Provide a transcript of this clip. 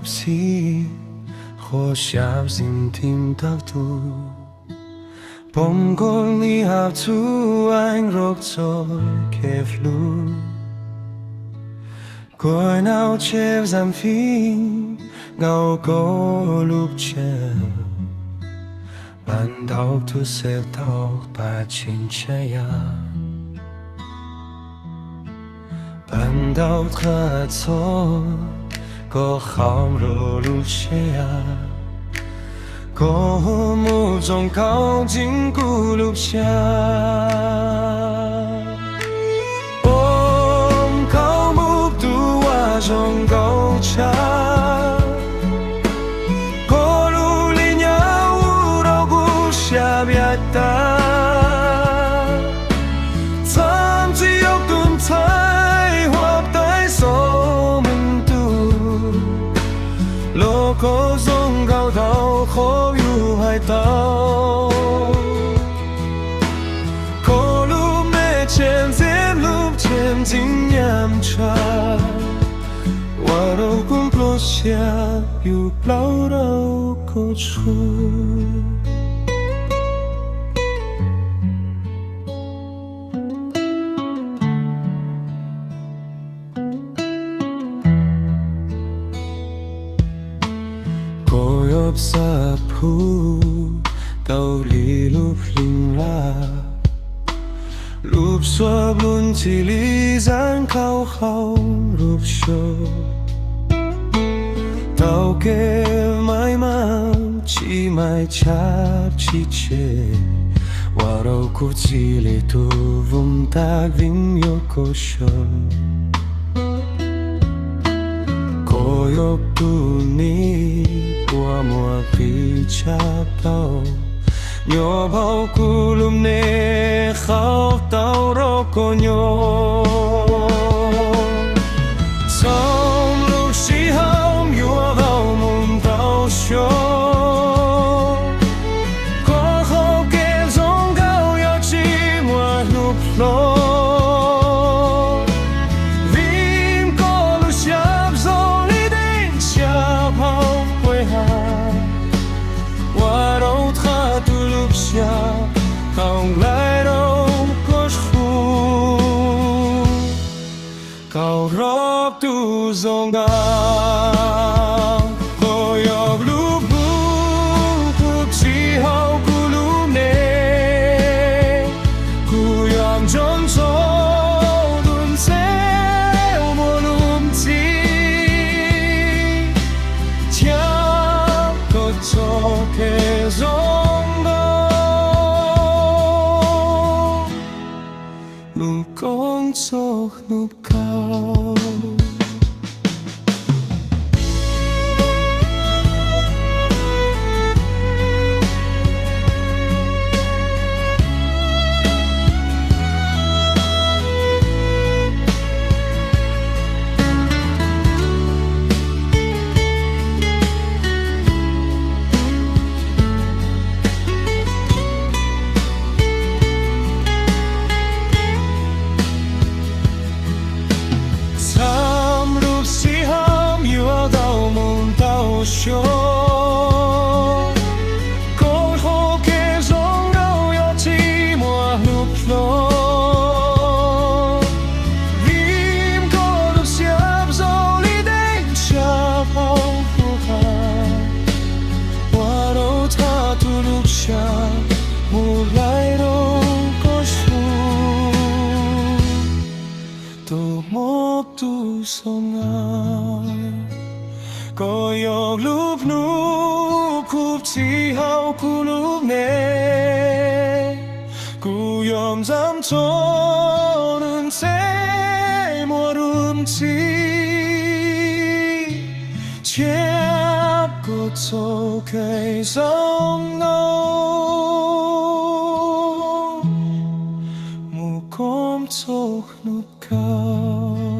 Sim, qhuab siab xim thim tag tus, pom koj nim hab txhua eng rov txog kev hlub. Kuv nau tseb zam fim nkaus koj lub tsev, pab ntau tus xeeb tau pab tsis ntshai yam. Pab ntau qhov txog koj qhov rau lub siab, koj mus zoo nkauj ntxiv kuv lub siab. Pom koj mus tus uas zoo nkauj tshaj, koj lub li nyab ua rau kuv siab pib tag. Txhaj tsis yog tus ntxhais huab tais xov me ntuj, los koj zoo nkauj tau qhov yus hais tau. Koj lub me tsev ntxim hlub tsev ntxim nyiam tshaj, ua rau kuv pluav siab yus plaub rau koj tshua. Koj yog xab phu tau li lub hli nrab, lub suab lub ntsig li zaj nkauj hauv lub suab, tau kev maim mam tsis maim tshab tsis tseg, ua rau kuv txhij li tus voos tag vim yog koj xyaum. Koj yog tus nim uas muaj qis tshaj plaws, nyob hauv kuv lub neej qhau tau rau koj nyob. Txog lub sij hawm yuav tau mus ntau xyoo, koj qhov kev zoo nkauj yuav tsis muaj hnub hlob, vim koj lub siab zoo li dej ntsiag hauv kuab ha, ua rau thaj tus lub siab tau nqlaij rau koj tshua. Koj yog tus zoo nkauj, koj yog lub hnub kuv txhij hauv kuv lub neej, kuv yuav nco ntsoov tus ntxhais muaj lub ntsig, thiab koj txoj kev zoo nkauj mus koob txog hnub kaum. Txhaj lub sij hawm yuav tau mus ntau xyoo, koj qhov kev zoo nkauj yuav tsis muaj hnub hlob, vim koj lub siab zoo li dej ntsiag hauv kuab ha, ua rau thaj tus lub siab mus nqlaij rau koj tshua. Tus muaj tus zoo nkauj, koj yog lub hnub kuv txhij hauv kuv lub neej, kuv yuav nco ntsoov tus ntxhais muaj lub ntsig, thiab koj txoj kev zoo nkauj mus koob txog hnub kaum.